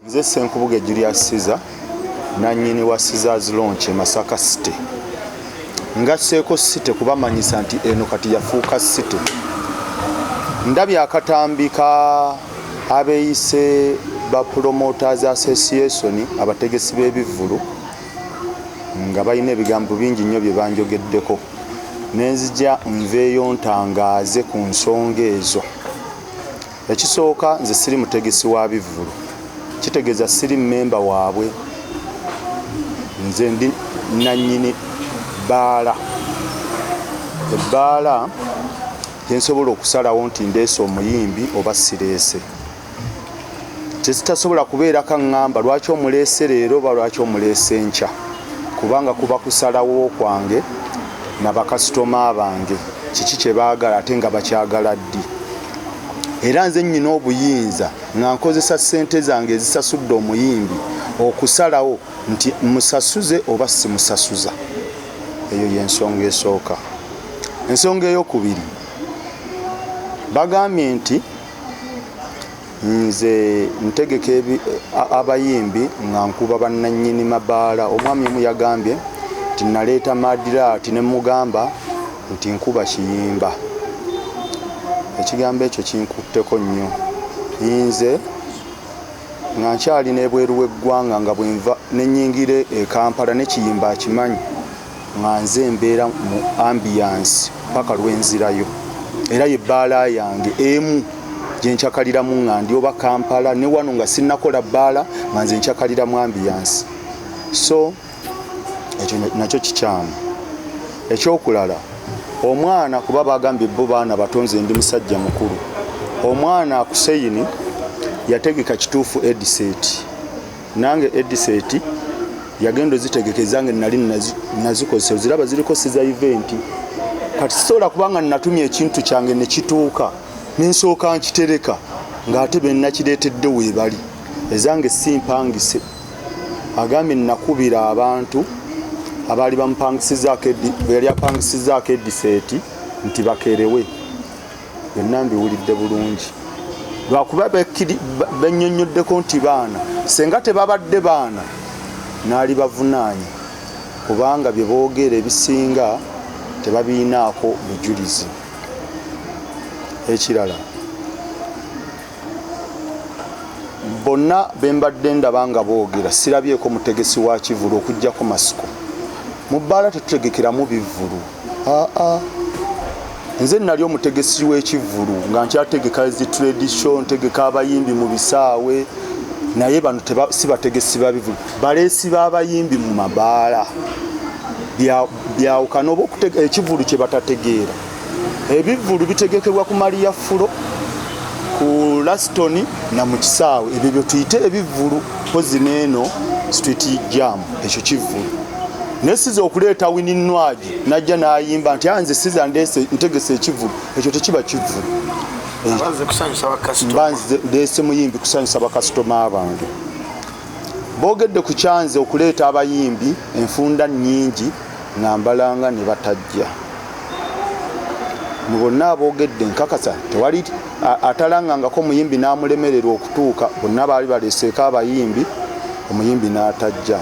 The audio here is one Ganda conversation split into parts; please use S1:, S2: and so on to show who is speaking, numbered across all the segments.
S1: Nze Ssenkubuge Julius Caesar, nannyini wa Caesars Launch e Masaka City. Ngasseeko City kubamanyisa nti eno kati yafuuka City. Ndabye akatambi ka abeeyise ba Promoters Association, abategesi b'ebivvulu, nga balina ebigambo bingi nnyo bye banjogeddeko, ne nzija nveeyo ntangaaze ku nsonga ezo. Ekisooka, nze siri mutegesi wa bivvulu, kitegeeza siri mmemba waabwe. Nze ndi nannyini bbaala, ebbaala gye nsobola okusalawo nti ndeese omuyimbi oba sireese. Kyekitasobola kubeerako aŋŋamba lwaki omuleese leero oba lwaki omuleese enkya, kubanga kuba kusalawo kwange na bakasitoma bange kiki kye baagala ate nga bakyagala ddi. Era nze nnyina obuyinza nga nkozesa ssente zange ezisasudde omuyimbi okusalawo nti musasuze oba simusasuza. Eyo y'ensonga esooka. Ensonga eyokubiri, bagambye nti nze ntegeka abayimbi nga nkuba bannannyini mabaala. Omwami omu yagambye nti naleeta Madiraati ne mugamba nti nkuba kiyimba. Ekigambo ekyo kinkutteko nnyo. Nze nga nkyali n'ebweru w'eggwanga, nga bwenva ne nnyingira e Kampala ne Kiyimba akimanyi, nga nze mbeera mu Ambiance paka lwenzirayo, era ye bbaala yange emu gye nkyakaliramu nga ndi oba Kampala ne wano nga sinnakola bbaala, nga nze nkyakaliramu Ambiance. So ekyo nakyo kikyamu. Ekyokulala, omwana, kuba bagambye bo baana bato, nze ndi musajja mukulu. Omwana Kuseyini yategeka kituufu headset, nange headset yagenda ozitegeka, ezange nali nazikozesa, oziraba ziriko Siza Event. Kati sisobola kubanga natumya ekintu kyange nekituuka nensooka nkitereka ng'ate benakireetedde weebali. Ezange simpangise. Agambye nakubira abantu abaali bamupangisizaako, yali apangisizaako headset, nti bakerewe. Byonna mbiwulidde bulungi, lwakuba bennyonnyoddeko nti baana. Senga tebabadde baana, naali bavunaanye, kubanga bye boogera ebisinga tebabiinaako bujulizi. Ekirala, bonna bembadde ndaba nga boogera, sirabyeko mutegesi wa kivulu okugjako Masiko. Mu bbaala tetutegekeramu bivvulu. Aa, nze nali omutegesi w'ekivvulu nga nkyategeka zi trade show, ntegeka abayimbi mu bisaawe, naye bano si bategesi ba bivvulu, baleesi b'abayimbi mu mabaala. Byawukana oba ekivvulu kye batategeera. Ebivvulu bitegekebwa ku Maria Flo, ku Laston na mu kisaawe. Ebyo bye tuyite ebivvulu. Pozi neeno street jam, ekyo kivvulu. Naye siza okuleeta Winnie Nwagi najja n'ayimba nti anze siza ndeese ntegese ekivvulu, ekyo tekiba kivvulu.
S2: Abanze kusanyusa bakasitoma.
S1: Mba nze ndeese muyimbi kusanyusa bakasitoma bange. Boogedde ku kyanze okuleeta abayimbi enfunda nnyingi nga mbalanga ne batajja. Mu bonna aboogedde, nkakasa tewali atalangangako muyimbi n'amulemererwa okutuuka. Bonna baali baleeseeko abayimbi, omuyimbi n'atajja.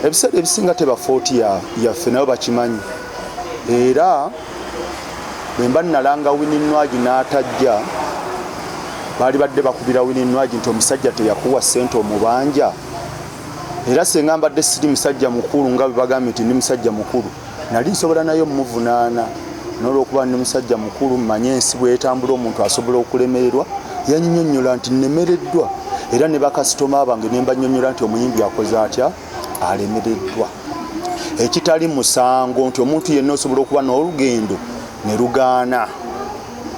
S1: Ebiseera ebisinga teba fault yaffe, nayo bakimanyi. Era bwe mba nalanga Winnie Nwagi n'atajja, baali badde bakubira Winnie Nwagi nti omusajja teyakuwa ssente, omubanja. Era senga mbadde siri musajja mukulu nga bwe bagambye nti ndi musajja mukulu, nali nsobola naye omuvunaana. N'olwokuba ndi musajja mukulu, mmanye ensi bwetambula, omuntu asobola okulemererwa. Yannyonnyola nti nnemereddwa, era ne bakasitoma bange ne mbannyonnyola nti omuyimbi akoze atya, alemereddwa, ekitali musango, nti omuntu yenna osobola okuba n'olugendo ne lugaana.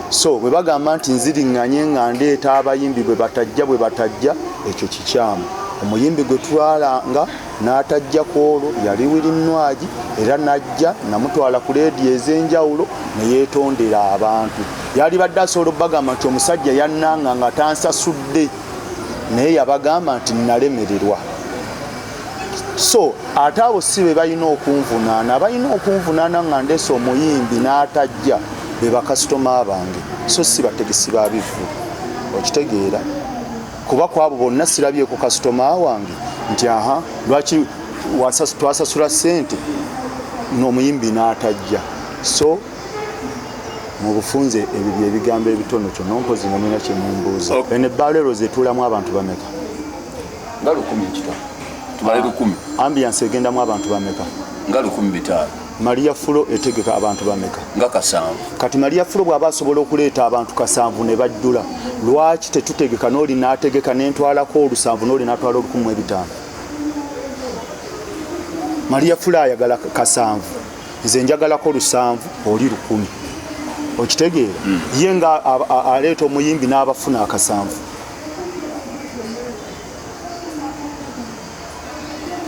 S1: So bwe bagamba nti nziriŋŋanye nga ndeeta abayimbi bwe batajja, bwe batajja, ekyo kikyamu. Omuyimbi gwe twalanga n'atajja ku olwo yali Winnie Nwagi, era n'ajja, namutwala ku leediyo ez'enjawulo ne yeetondera abantu. Yali badde asobola okubagamba nti omusajja yannanga nga tansasudde, naye yabagamba nti nalemererwa. So ate abo si be balina okunvunaana. Abalina okunvunaana nga ndeese omuyimbi n'atajja be bakasitoma bange, so si bategesi ba bivvulu. Okitegeera? Kuba kwabo bonna sirabyeko kasitoma wange nti aha, lwaki twasasula ssente n'omuyimbi n'atajja. So mu bufunze ebyo byebigambo ebitonotono, mpozi nga mulina kyemumbuuza. Eno ebbaala ero zetuulamu abantu bameka?
S3: Nga 1000 ekitono, tubale 1000.
S1: Ambiance egendamu abantu bameka?
S3: Nga 1500.
S1: Maria Fulo etegeka abantu bameka?
S3: Nga 7.
S1: Kati Maria Fulo bw'aba asobola okuleeta abantu 7 ne bajjula, lwaki tetutegeka n'oli n'ategeka n'entwalako 7 n'oli n'atwala 1500? Maria Fulo ayagala 7, nze njagalako 7, oli 1000. Okitegeera? Ye nga aleeta omuyimbi n'abafuna 7.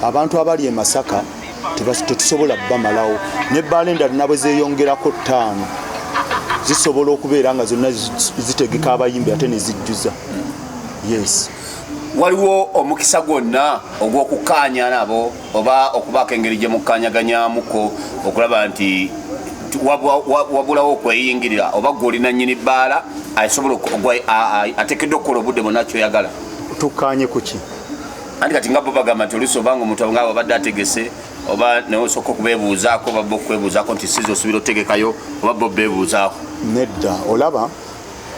S1: Abantu abali e Masaka tetusobola bamalawo, n'ebbaala endala nabwe zeeyongerako 5 zisobola okubeera nga zonna zitegeka abayimbi ate ne zijjuza. Yes.
S3: Waliwo omukisa gwonna ogw'okukkaanya nabo oba okubaako engeri gye mukkaanyaganyamuko okulaba nti wabulawo okweyingirira, oba gwe olina nnyini bbaala asobola ateekeddwa okukola obudde bwonna kyoyagala?
S1: Tukkaanye ku ki?
S3: Anti kati nga bo bagamba nti oluusi obanga omuntu nga abadde ategese oba naye osooka okubeebuuzaako oba bo okwebuuzaako nti siza osubira otegekayo oba bo beebuuzaako.
S1: Nedda, olaba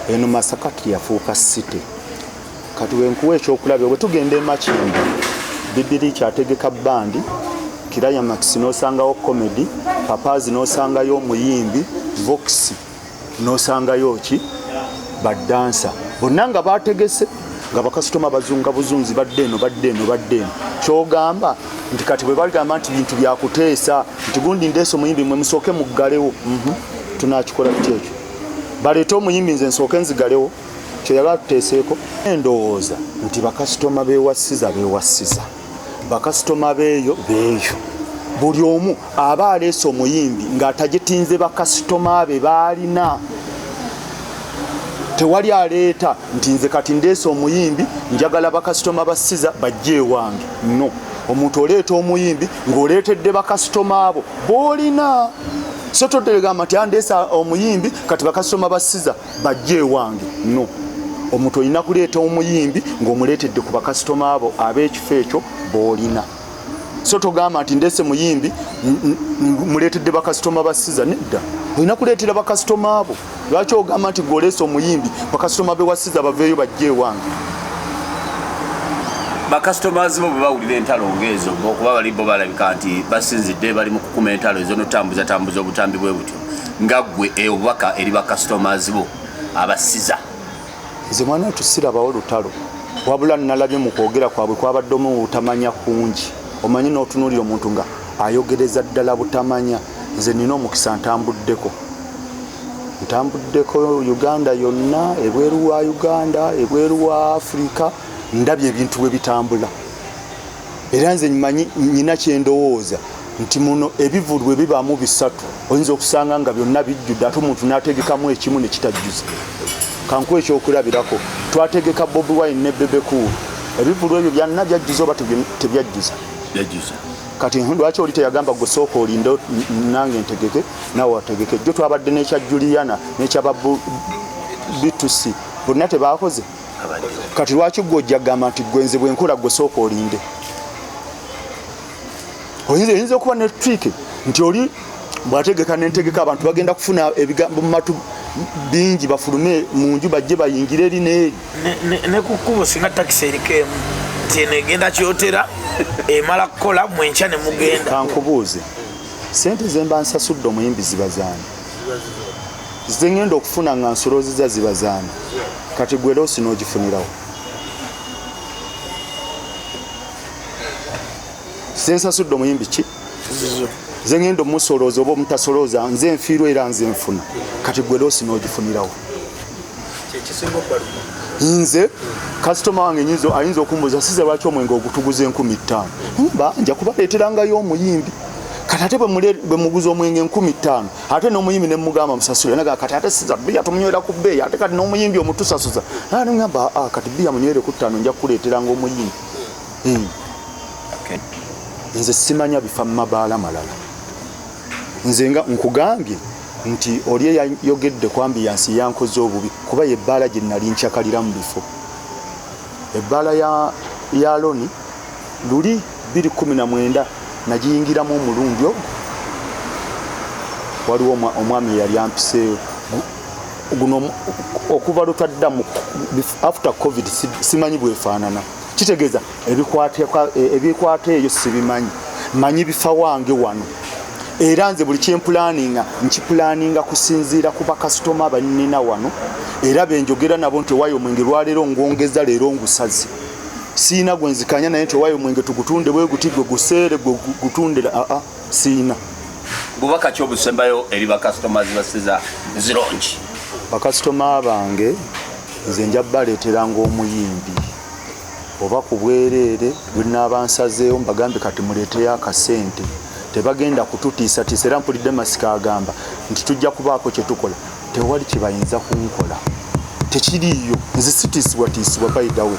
S1: eno Masaka yafuuka city. Kati wenkuwa ekyokulabira, bwe tugenda e Makindye, Bibiri kyategeka bandi, Kiraya Max n'osangawo comedy, Papazi n'osangayo omuyimbi, Vox n'osangayo ki badansa bonna nga bategese nga bakasitoma bazunga buzunzi, badde eno badde eno badde eno. Kyogamba nti kati bwe bagamba nti bintu byakuteesa nti gundi ndeese omuyimbi mwe musooke muggalewo, tunakikola tutya ekyo? Baleete omuyimbi nze nsooke nzigalewo, kyeyagala tuteeseeko. Endowooza nti bakasitoma bewasiza bewasiza, bakasitoma beeyo beeyo, buli omu aba aleese omuyimbi ng'atagitinze bakasitoma be baalina. Tewali aleeta nti nze kati ndeese omuyimbi njagala bakasitoma ba Siza bajje ewange. No, omuntu oleeta omuyimbi ng'oleetedde bakasitoma abo b'olina. So toteregamba nti andeese omuyimbi kati bakasitoma ba Siza bajje ewange. No, omuntu olina kuleeta omuyimbi ng'omuleetedde ku bakasitoma abo ab'ekifo ekyo b'olina. So togamba nti ndeese muyimbi muleetedde bakasitoma ba Siza. Nedda, olina kuleetera bakasitoma abo. Lwaki ogamba nti gwoleese omuyimbi bakasitoma be wa Siza baveeyo bajje ewange?
S3: Bakasitomazi bo bwe bawulira entalo ng'ezo, okuba bali bo balabika nti basinzidde bali mu kukuma entalo ezo n'otambuzatambuza obutambi bwe butyo, nga ggwe obubaka eri bakasitomazi bo abasiza.
S1: Nze mwana tusirabawo lutalo, wabula nalabye mu kwogera kwabwe kwabaddemu obutamanya kungi. Omanyi n'otunuulira omuntu nga ayogereza ddala butamanya. Nze nina omukisa ntambuddeko Uganda yonna, ebweru wa Uganda, ebweru wa Afrika, ndabye ebintu bwe bitambula. Era nze mmanyi nyina kyendowooza nti muno ebivulu bwe bibaamu 3 oyinza okusanga nga byonna bijjudde, ate omuntu n'ategekamu ekimu ne kitajjuza. Kankuwe ekyokulabirako, twategeka Bobi Wine ne Bebe Cool, ebivulu ebyo byonna byajjuza oba tebyajjuza?
S3: Byajjuza.
S1: Kati lwaki oli teyagamba gwe sooka olinde nange ntegeke naawe wategeke? Jjo twabadde n'ekya Juliana n'ekya ba B2C bonna tebakoze. Kati lwaki gwe ojja kugamba nti gwe nze bwe nkola gwe sooka olinde? Oyinza okuba ne trick nti oli bw'ategeka n'entegeka abantu bagenda kufuna ebigambo mu matu bingi, bafulume mu nju bajje bayingire eri n'eri.
S2: Ne ku kkubo singa takisi eriko emu nti eno egenda Kyotera emala kukola mwenkya ne mugenda.
S1: Kankubuuze, sente ze mba nsasudde omuyimbi ziba zaani? Ze ngenda okufuna nga nsuloozeza ziba zaani? Kati gwe loosi n'ogifunirawo. Ze nsasudde omuyimbi ki? Ze ngenda omusolooza oba omutasolooza, nze nfiirwa era nze nfuna. Kati gwe loosi n'ogifunirawo. Nze kasitoma wange ayinza okumbuuza Siza lwaki omwenge ogutuguza 5000? Mba nja kubaleeterangayo omuyimbi. Kati ate bwe muguza omwenge 5000 ate n'omuyimbi ne mugamba musasule, naga kati ate Siza bbiya tumunywera ku bbeeyi, ate kati n'omuyimbi omutusasuza. Ne ngamba, kati bbiya munywere ku 5 nja kukuleeteranga omuyimbi. Nze simanya bifa mu mabaala malala. Nze nga nkugambye nti oli eyayogedde ku ambiyansi yankoze obubi, kuba ye bbaala gye nali nkyakalira mu bifo. Ebbaala ya Loni luli 2019 nagiyingiramu omulundi ogwo. Waliwo omwami eyali ampiseeyo guno okuva lwe twadda mu after COVID, simanyi bwefaanana. Kitegeeza ebikwata eyo sibimanyi, manyi bifa wange wano. Era nze buli kyempulaninga nkipulaninga kusinziira ku bakasitoma bannina wano, era benjogera nabo nti owaayo omwenge lwaleero ngwongeza, leero ngusaze. Siina gwe nzikanya naye nti owaayo omwenge tugutunde bwe guti, gwe guseere, gwe gutundira. Aa, siina.
S3: Bubaka ki obusembayo eri bakasitomazi ba Siza Zirongi?
S1: Bakasitoma bange, nze nja baleeteranga omuyimbi oba ku bwereere lwe naaba nsazeewo, mbagambe kati muleeteyo akasente. Tebagenda kututiisatiisa. Era mpulidde Masika agamba nti tujja kubaako kye tukola. Tewali kye bayinza kunkola, tekiriiyo. Nze sitiisibwatiisibwa, by the way.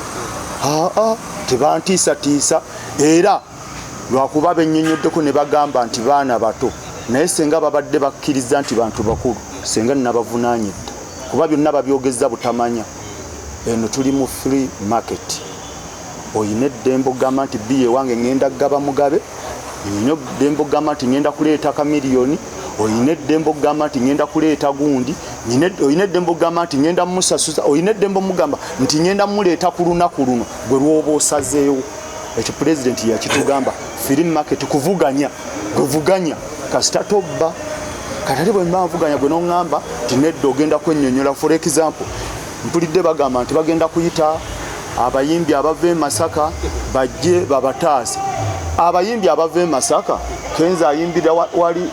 S1: Aa, tebantiisatiisa, era lwakuba bennyonnyoddeko ne bagamba nti baana bato. Naye senga babadde bakkiriza nti bantu bakulu, senga nabavunaanye dda, kuba byonna babyogeza butamanya. Eno tuli mu free market. Oyina eddembe okugamba nti biya ewange ŋŋenda kugaba mugabe, oyina eddembe okugamba nti ŋŋenda kuleeta Kamiliyoni, oyina eddembe okugamba nti ŋŋenda kuleeta gundi, oyina eddembe okugamba nti ŋŋenda musasuza, oyina eddembe omugamba nti ŋŋenda muleeta ku lunaku luno gwe lwoba osazeewo. Ekyo Pulezidenti yakitugamba, free market, kuvuganya. Gwevuganya kasita tobba. Kati ate bwe mba nvuganya gwe noŋŋamba nti nedda, ogenda kwennyonnyola. For example, mpulidde bagamba nti bagenda kuyita abayimbi abava e Masaka bajje babataase. Abayimbi abava e Masaka, Kenza ayimbira wali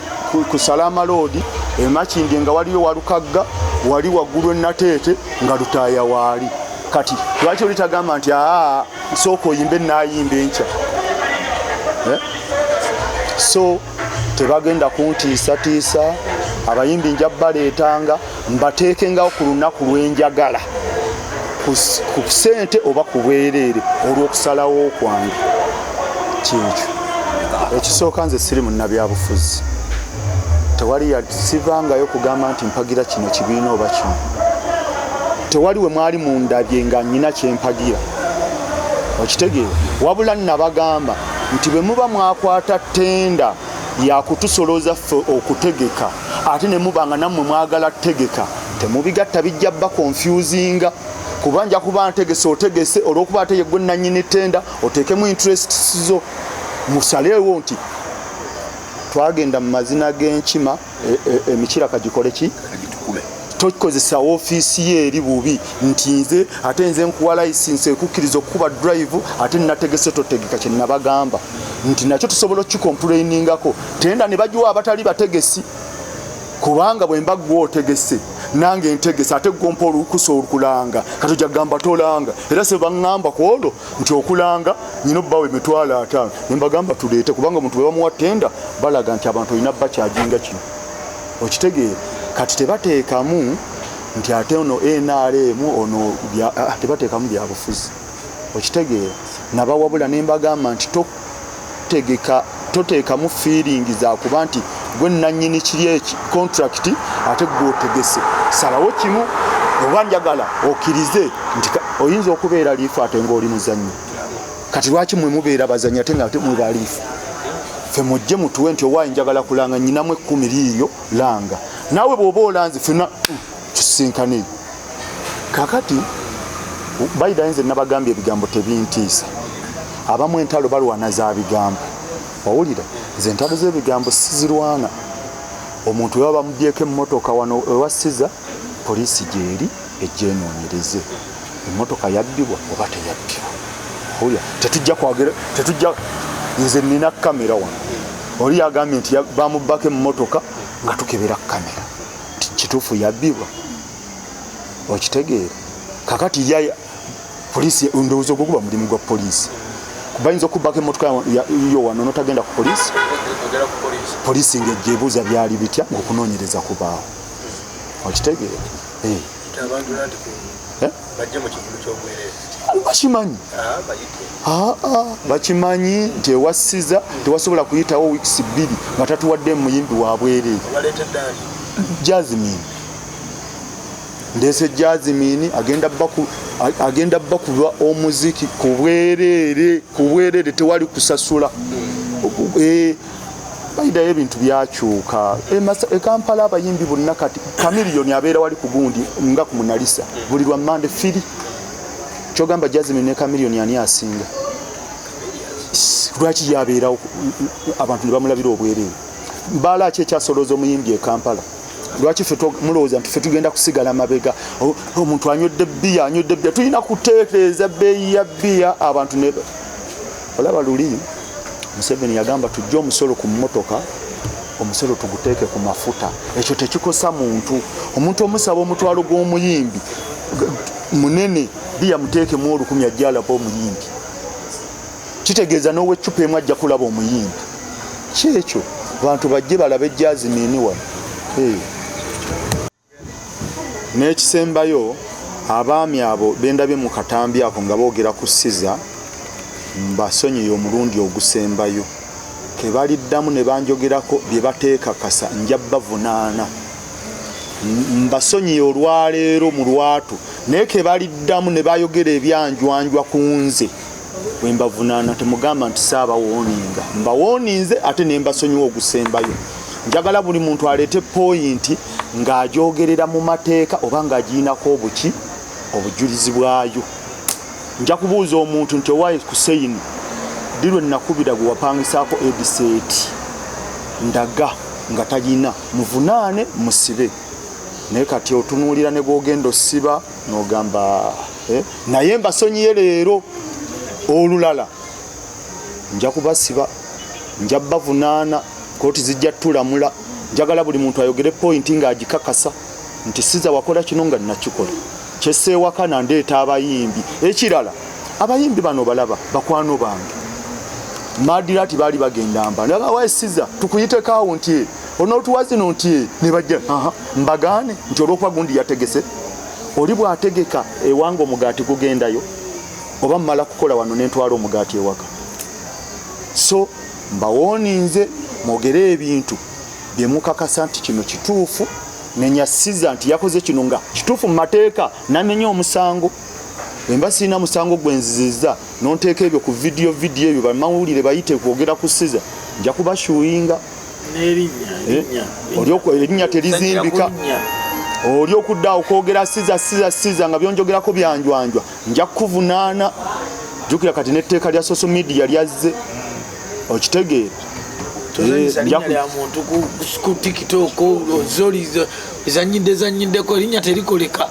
S1: ku Salama Road emakindye, nga waliyo Walukagga wali waggulu enateete nga Lutaaya waali. Kati lwaki oli tagamba nti aa, sooka oyimbe, naayimba enkya, eh? So tebagenda kuntiisatiisa. Abayimbi nja baleetanga, mbateekengawo ku lunaku lwenjagala, ku ssente oba ku bwereere, olw'okusalawo kwange. Kyekyo ekisooka. Nze siri munnabyabufuzi. Tewali sivangayo kugamba nti mpagira kino kibiina oba kino. Tewali we mwali mundabye nga nyina kyempagira, okitegeera? Wabula nabagamba nti bwe muba mwakwata tenda yakutusolooza ffe okutegeka, ate ne muba nga nammwe mwagala tegeka, temubigatta, bijja ba confusinga, kuba nja kuba ntegese, otegese, olwokuba ate yegwe nanyini tenda oteekemu interests zo. Musaleewo nti twagenda mu mazina g'enkima, emikira kagikole ki? Tokozesa ofiisi ye eri bubi nti nze ate nze nkuwa license ekukkiriza okukuba drive, ate nategese, totegeka. Kyenabagamba nti nakyo tusobola okukicomplainingako, tenda ne bagiwa abatali bategesi, kubanga bwe mba gwe otegese nange ntegese, ate gwompa olukusa okulanga, kati ojja kugamba tolanga. Era se baŋŋamba ku olwo nti okulanga nyina obbawo 50,000, ne mbagamba tuleete, kubanga omuntu bwe bamuwa tenda balaga nti abantu olina bakyajinga kino, okitegeera? Kati tebateekamu nti ate ono NRM ono, tebateekamu byabufuzi, okitegeera? Nabawabula ne mbagamba nti totegeka, toteekamu feeling zakuba nti gwe nannyini kiri eki contract ate gwe otegese. Salawo kimu, oba njagala okkirize nti oyinza okubeera liifu ate ng'oli muzannyi. Kati lwaki mwe mubeera bazannyi ate nga mwe baliifu? Ffe mujje mutuwe nti owaayi njagala kulanga, nyinamu 10 liiyo, langa. Naawe bw'oba olanze, fena tusisinkaneyo. Kakati bayida, nze nabagambye ebigambo tebintiisa. Abamu entalo balwana za bigambo, owulira? Nze entalo z'ebigambo sizirwana. Omuntu weba bamubyeko emmotoka wano ewa Siza, poliisi gyeri, ejja enoonyereze emmotoka yabbibwa oba teyabbibwa, owulira? Tetujja kwagera, tetujja. Nze nina kamera wano. Oli yagambye nti bamubbako emmotoka, nga tukebera kamera nti kituufu yabbibwa, okitegeera? Kakati ya poliisi, ndowooza ogwo guba mulimu gwa poliisi. Bayinza okubbako emmotoka yo wano notagenda ku poliisi? Poliisi ng'ejja ebuuza byali bitya, ng'okunoonyereza kubaawo, okitegeera? Eh. Eh? Bakimanyi. Bakimanyi nti ewasiza tewasobola kuyitawo wiikisi 2 nga tatuwadde muyimbi wa bwereere. Jasmine, ndeese Jasmine, agenda bba ku Agenda bakuba omuziki ku bwereere, ku bwereere, tewali kusasula. Bayidayo, ebintu byakyuka. E Kampala abayimbi bonna kati Kamiliyoni abeera wali ku gundi nga ku Munalisa buli lwa Mande free. Kyogamba Jasmine ne Kamiliyoni ani asinga? Lwaki yabeerawo abantu ne bamulabira obwereere? Mbaala ki ekyasolooza omuyimbi e Kampala? Lwaki ffe mulowooza nti ffe tugenda kusigala mabega? Omuntu anywedde bbiya, anywedde bbiya, tulina kuteekereza bbeeyi ya bbiya abantu ne olaba. Luli Museveni yagamba tujje omusolo ku mmotoka, omusolo tuguteeke ku mafuta. Ekyo tekikosa muntu. Omuntu omusaba omutwalo gw'omuyimbi munene, biya muteekemu 1000, ajja alaba omuyimbi. Kitegeeza n'oweccupa emu ajja kulaba omuyimbi. Kyekyo, bantu bajje balabe Jasmine wano. Eh. N'ekisembayo, abaami abo bendabye mu katambi ako nga boogera ku Siza, mbasonyiye omulundi ogusembayo. Kebaliddamu ne banjogerako bye bateekakasa, nja bavunaana. Mbasonyiye olwaleero mu lwatu, naye kebaliddamu ne bayogera ebyanjwanjwa ku nze, bwe mbavunaana, temugamba nti saabawooninga. Mbawooninze ate ne mbasonyiwa ogusembayo. Njagala buli muntu aleete point ng'agyogerera mu mateeka oba ng'agiinako obuki obujulizi bwayo. Nja kubuuza omuntu nti, "Owaaye Kuseini, ddi lwe nakubira gwe wapangisaako headset?" Ndaga nga tagina, muvunaane, musibe. Naye kati otunuulira ne gwogenda osiba n'ogamba, eh, naye mbasonyiye leero, olulala nja kubasiba, nja bavunaana, kooti zijja tulamula. Njagala buli muntu ayogere point ng'agikakasa nti Siza wakola kino nga nakikola kyeseewakana ndeeta abayimbi. Ekirala, abayimbi bano balaba bakwano bange madirati baali bagenda mba wae Siza tukuyiteko awo nti onootuwa zino nti nebajja. Aha, mbagaane nti olwokuba gundi yategese, oli bw'ategeka ewange omugaati gugendayo, oba mmala kukola wano nentwala omugaati ewaka. So mbawooninze, mwogere ebintu byemukakasa nti kino kituufu. Nenyasiza nti yakoze kino nga kituufu mu mateeka, namenya omusango. Bwemba sirina musango gwenziziza, nonteeka ebyo ku vidiyo, vidiyo ebyo bamawulire bayite kwogera ku Siza, nja kubashuuyinga.
S2: N'erinnya.
S1: Eh,
S2: erinnya.
S1: Erinnya terizimbika.
S2: Linnya.
S1: Oli okudda awo kwogera Siza, Siza, Siza nga byonjogerako byanjwanjwa, nja kukuvunaana. Jjukira kati n'etteeka lya social media lyazze, okitegeera?
S2: Tozanyisa
S1: Eh, nja
S2: linnya
S1: ku
S2: lya muntu ku TikTok. Zoli zanyidde zanyiddeko, erinnya terikoleka.